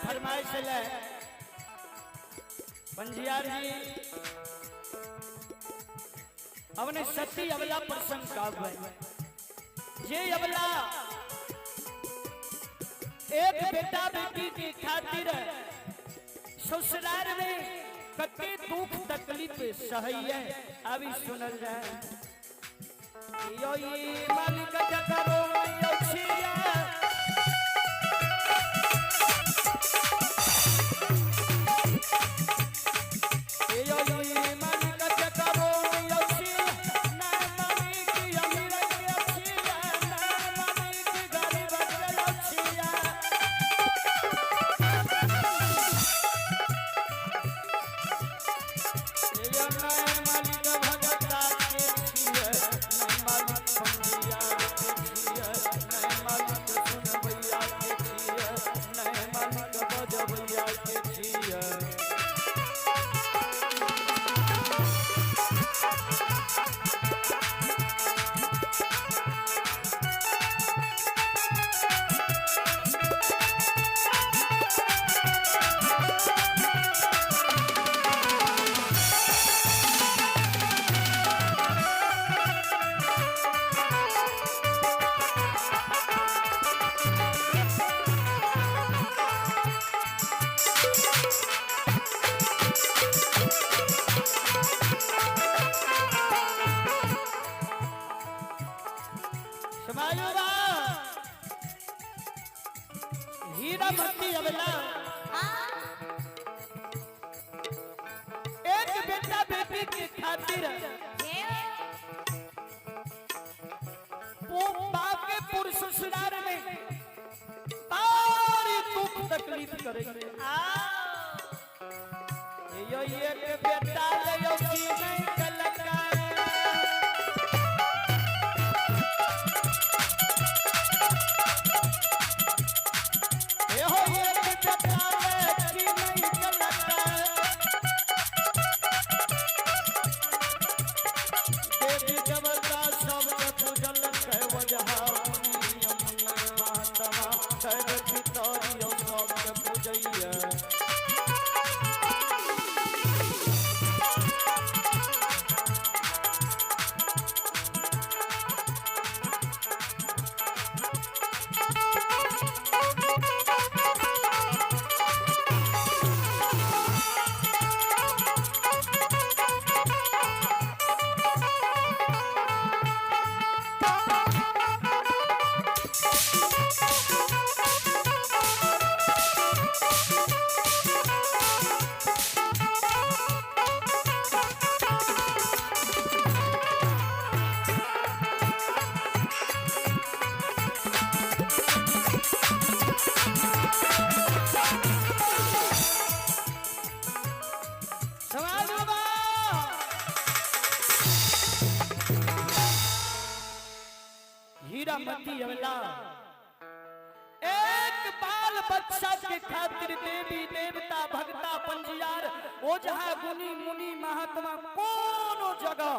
फरमाइश ले पंजियार जी अपने सती अबला प्रसंग काव्य जे अबला एक बेटा बेटी की खातिर ससुराल में कते दुख तकलीफ सहैये अभी सुनल जाए। यो ई मालिक जकरो यो छिया यो ई मालिक जकरो यो छिया ना मालिक अमीर के छिया ना मालिक गरीब के छिया। यो नय मालिक भगता के छिया नय मालिक पंडिया के छिया नय मालिक सुनबैया के छिया नय मालिक बजबैया के छिया। समायुबा हीरामती अबला एक बेटा बेटी के खातिर वो बाप के पुरुष ससुराल में सारी दुख तकलीफ करे। यो एक बेटा ले यो की नहीं कलका ए हो एक बेटा ले की नहीं कलका देवी देवता सब के पूजल के वजह नियम महात्मा शैव पितरियो सब के पूजैया। समाज बाबा हीरामती अवला एक बाल बच्चा के खातिर देवी देवता भगता पंजियार ओझा गुनी मुनि महात्मा कोनो जगह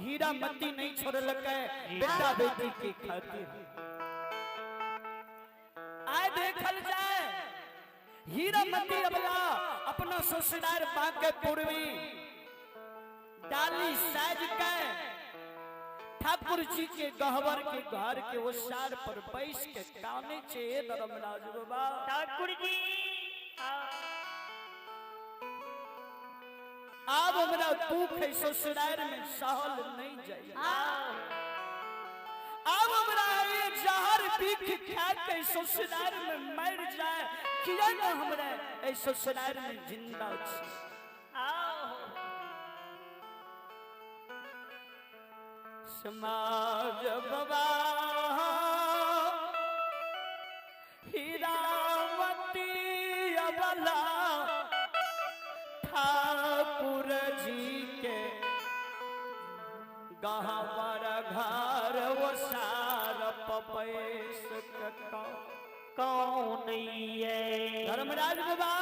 हीरामती नहीं छोड़लकै बेटा बेटी के खातिर। आए देखल जाए हीरामती अबला अपना ससुराल बाके पूर्वी डाली साज के ठाकुर जी के गहवर के घर के वो सार पर बैस के काने छे धर्मराज बाबा ठाकुर जी आब हमरा दुख है ससुराल में सहल नहीं जाए। आब हमरा ये जहर बिख खा के ससुराल में मर जाए किया न हमरा ए ससुराल में जिंदा छी। समाज बाबा हीरामती अबला ठाकुर जी के गहवर घर वो सार पपैस कौन ये धर्मराज बाबा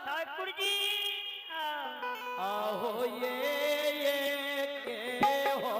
ठाकुर जी आहो ये के हो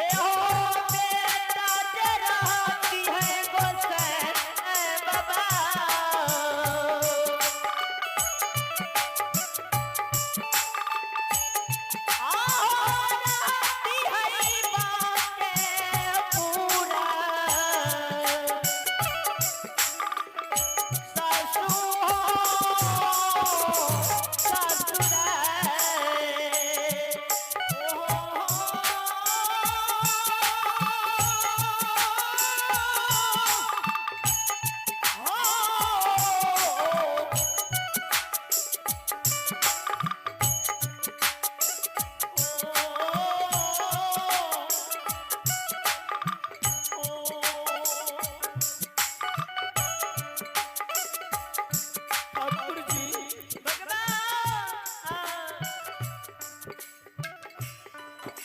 हे हो बेटा जे रहती है गोसाई बाबा। आहो रहती है बाके पूरा। सासू हो ससुराल। ठाकुर जी,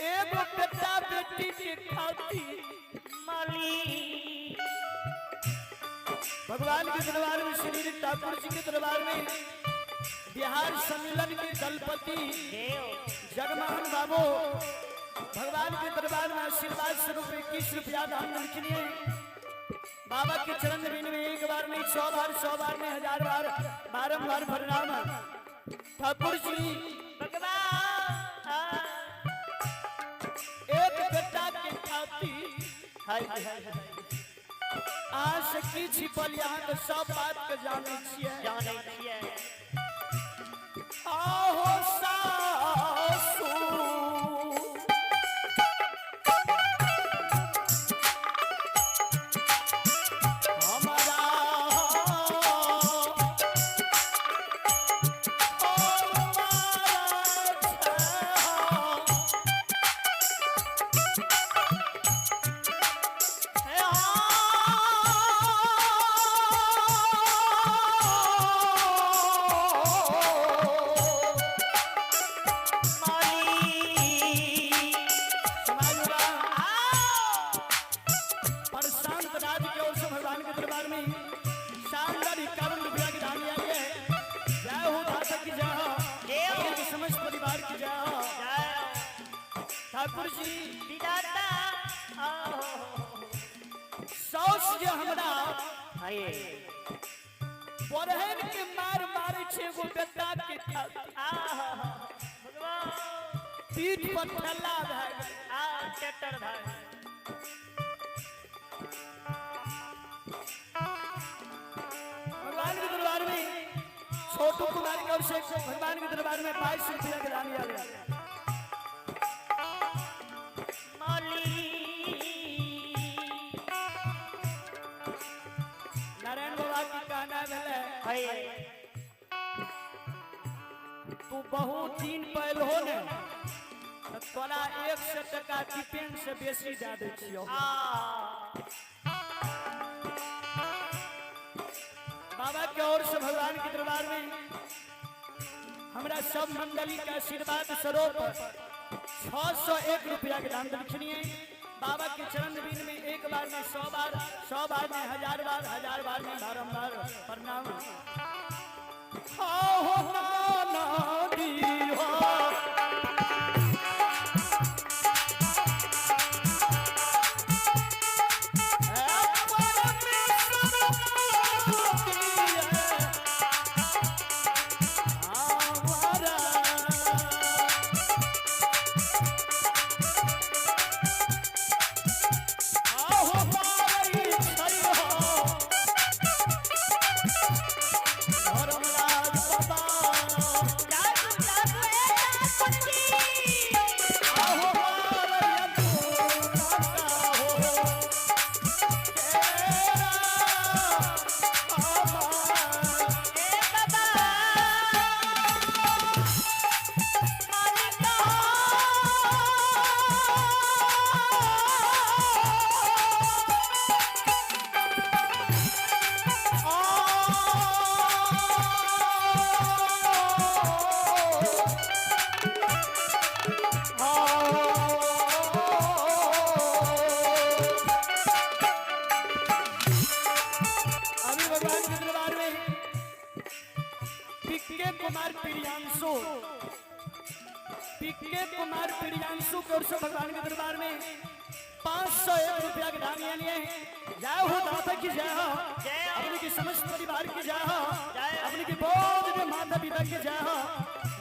एगो बेटा बेटी के खातिर भगवान के दरबार में, श्री ठाकुर जी के दरबार में बिहार सम्मेलन के दलपति जगमोहन बाबू भगवान के दरबार में आशीर्वाद स्वरूप 21 रुपया दान लिखनी। बाबा के चरण बिन में एक बार नहीं, 100 बार, 100 बार में 1000 बार, बारंबार प्रणाम। ठाकुर जी, एक बेटा के खातिर हाय हाय हाय। आज से की छिपल, यहाँ तो सब बात के जाने छियै। जानै छियै। आहो सासू हमारा और मारा माली। समाज प्रशांत राज की ओर से भगवान के दरबार में शानदार 51 रुपया की दान दिया गया है। जय हो दाता की जय हो, जय हो। के समस्त परिवार की जय हो। ठाकुर जी, विधाता आओ। साउस जे हमरा हाय। बरहन के मार मारे छे एगो बेटा के खातिर। आहा भगवान। पीठ पर ठल्ला भए गेल। आ ट्रैक्टर भाई। भगवान के दरबार में छोटू कुमार की ओर से भगवान के दरबार में 22 रुपया के दान दिया गया। माली। नारायण बाबा की कहना भेलै, हाय। तू बहुत दिन पहल हो ने तऽ तोरा 100 टका टिपेन से बेसी दए दै छियौ। आ बाबा के ओर से भगवान के दरबार में हमरा सब मंडली के आशीर्वाद स्वरूप 601 रुपया के दान दक्षिणीय। बाबा के चरण बिन में एक बार में 100 बार, 100 बार में 1000 बार, 1000 बार में बारंबार प्रणाम। आहो नाना दी हो। लाडू लाडू ए कुंजी। ए बाबा मालिक। अभी भगवान के दरबार में पिके कुमार प्रियांशु पीके कुमार प्रियांशु की ओर से भगवान के दरबार में 501 रुपया के दान यानी जय हो दाता की जय हो, अपने की समस्त परिवार की जय हो, अपने की बहुत में माता पिता की जय हो,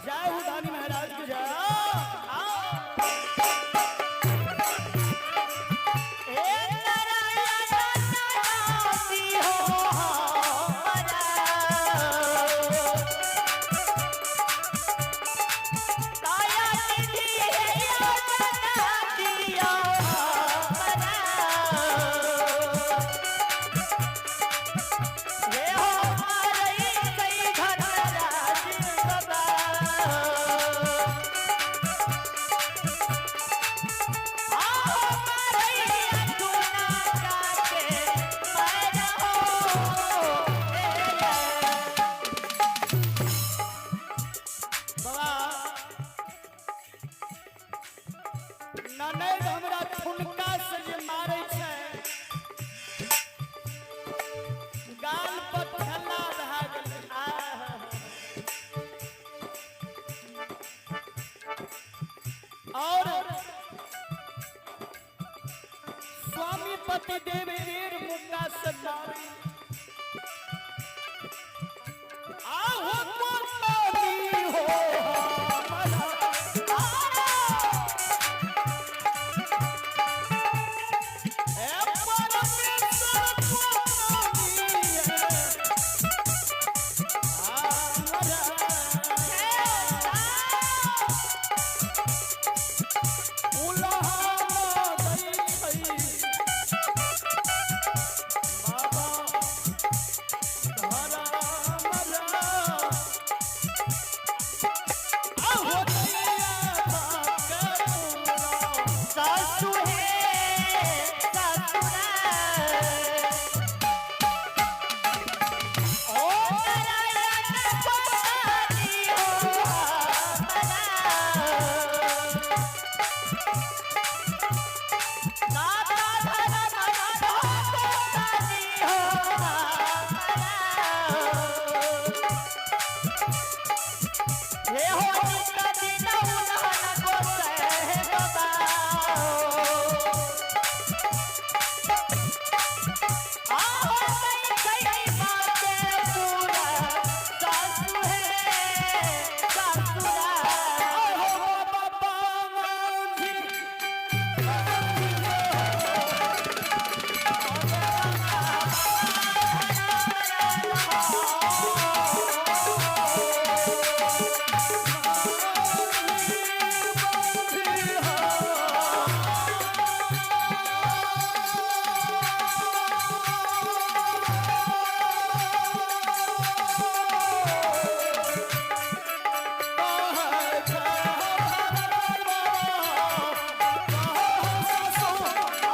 जय हो दानी महाराज की जय हो। बाबा ननैद हमरा ठुनका से जे मारै छै, गाल पर ठल्ला भए गेलै। और स्वामी पति देव एर मुक्का से मारै, आहो कोताली हो हमरा। ए परमेश्वर कोताली हमरा। उलहना दै छै बाबा धरा मरा, आहो दैया बाके पूरा। सासु हे ससुरा, ओ नारायण कोताली हो हमरा। दादा धर्म कोताली हो हमरा। हे हो नित दिन उन्हन गोसै बाबा। आहो कई कई बातें पूरा, सासु है ससुरा। आहो बाबा मांझी।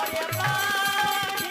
अरे बाजी।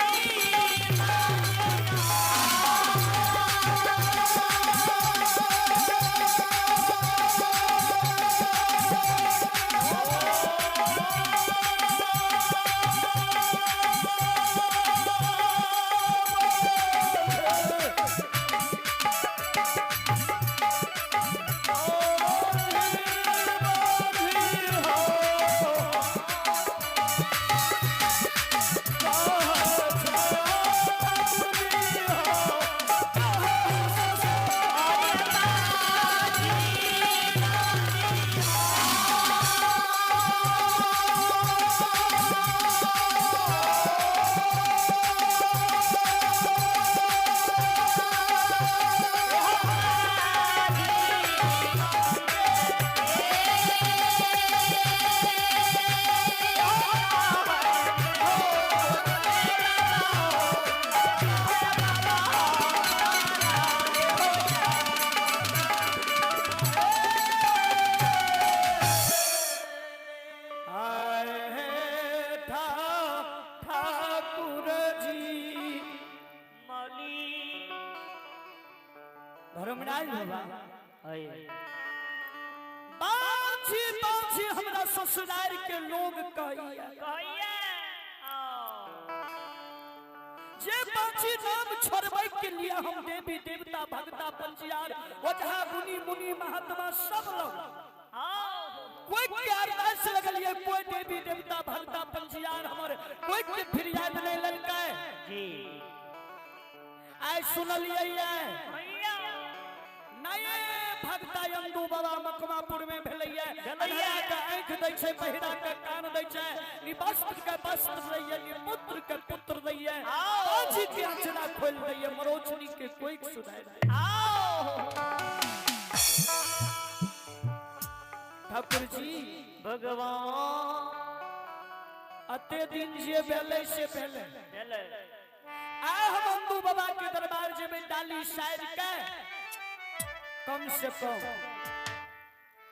ठाकुर जी मौली। धर्मराज बाबा, अय। बाछी बाछी हमरा ससुराल के लोग कहिया कहिया आओ। जे बाछी नाम छोड़बै के लिए हम देवी देवता भगता पंजियार ओझा गुनी मुनि महात्मा सब लोग आओ। कोई के अरदास लगलिए, कोई देवी देवता भगता पंजियार हमर कोई के फरियाद नहीं ललकै। जी आइ सुनलिए नये भगता यंदू बाबा मकमापुर में भेलैया, अन्हरा के आंख दै छै, बहिरा के कान दै छै, निवस्त्र के वस्त्र दैया, निपुत्र के पुत्र दैया, बाजी के अचरा खोल दैया, मरोचनी के कोई सुनाय दै। आओ ठाकुर जी भगवान अते दिन जे भेलै से भेलै। भेलै। आइ हम अंदू बाबा के दरबार जेबै डाली साइड के, कम से कम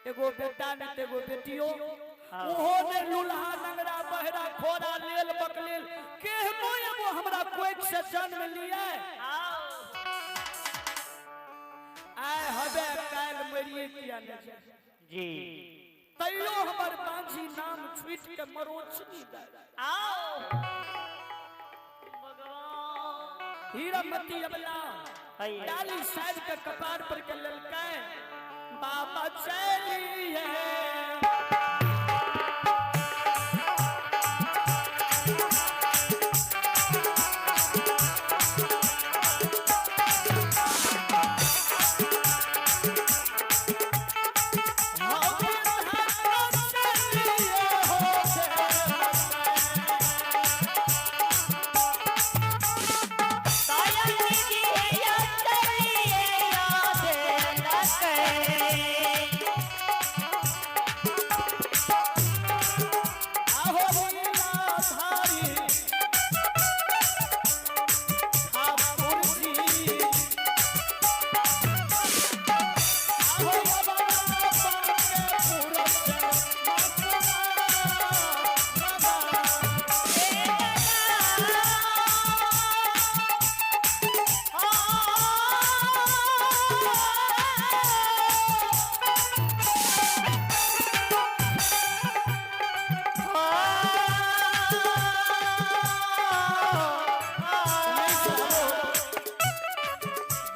एगो बेटा ने तो एगो बेटियो, ओहो ने लुल्हा लंगड़ा बहरा खोरा लेल बकलेल केहनो एगो हमरा कोख से जन्म लिए। आओ आइ हबे काल्हि मरिए किया ने जाए, जी तैयो हमर बांझी नाम छूट के मरोचनी दे। आओ भगवान हीरामती अबला डाली साइड के कपार पर के ललकै बाबा चलिए।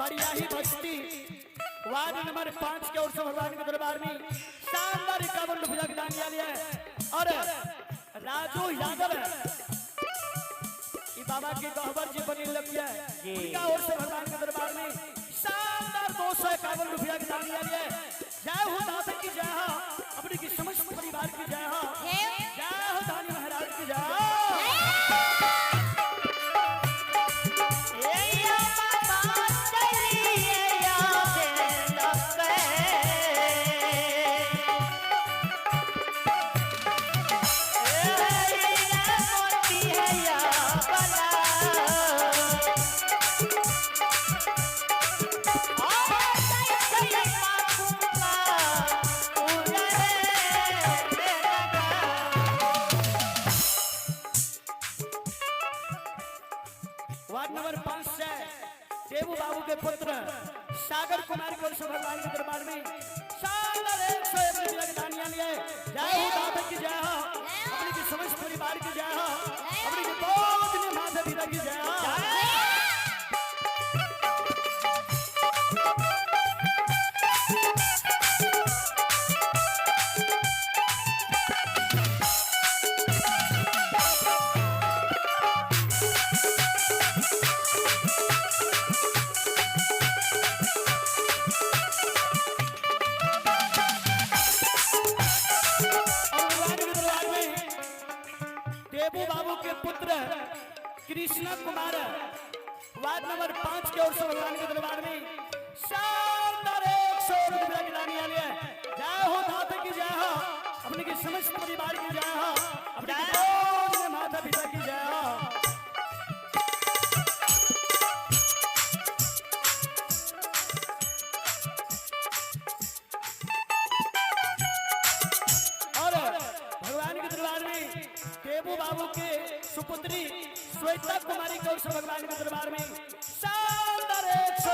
बरियाही बस्ती वार्ड नंबर 5 के ओर से भगवान के दरबार में शानदार 51 रुपया के दान दिया है। और राजू यादव है ई बाबा के गहबर जी बनी लगिया है, उनका ओर से भगवान के दरबार में शानदार 251 रुपया के दान दिया है। जय हो दाता की जय हो, अपने की समस्त परिवार की जय हो, जय हो दानी महाराज की जय हो। वार्ड नंबर 5 से देवू बाबू के पुत्र सागर कुमार के ओर से भगवान के दरबार में शानदार 101 रुपया के दान लिए। जय हो दाता की जय हो, अपने की समस्त परिवार की जय हो, अपने की बहुत माता पिता की जय हो। देवू बाबू के पुत्र कृष्णा कुमार वार्ड नंबर 5 के ओर से भगवान के दरबार में शानदार 100 रुपया के दान लिए। जय हो दाता की जय हो, अपने के समस्त परिवार की जय हो, अपने के माता पिता की जय हो। और भगवान के दरबार में देवू बाबू के सुपुत्री श्वेता कुमारी कौर से भगवान के दरबार में शानदार 100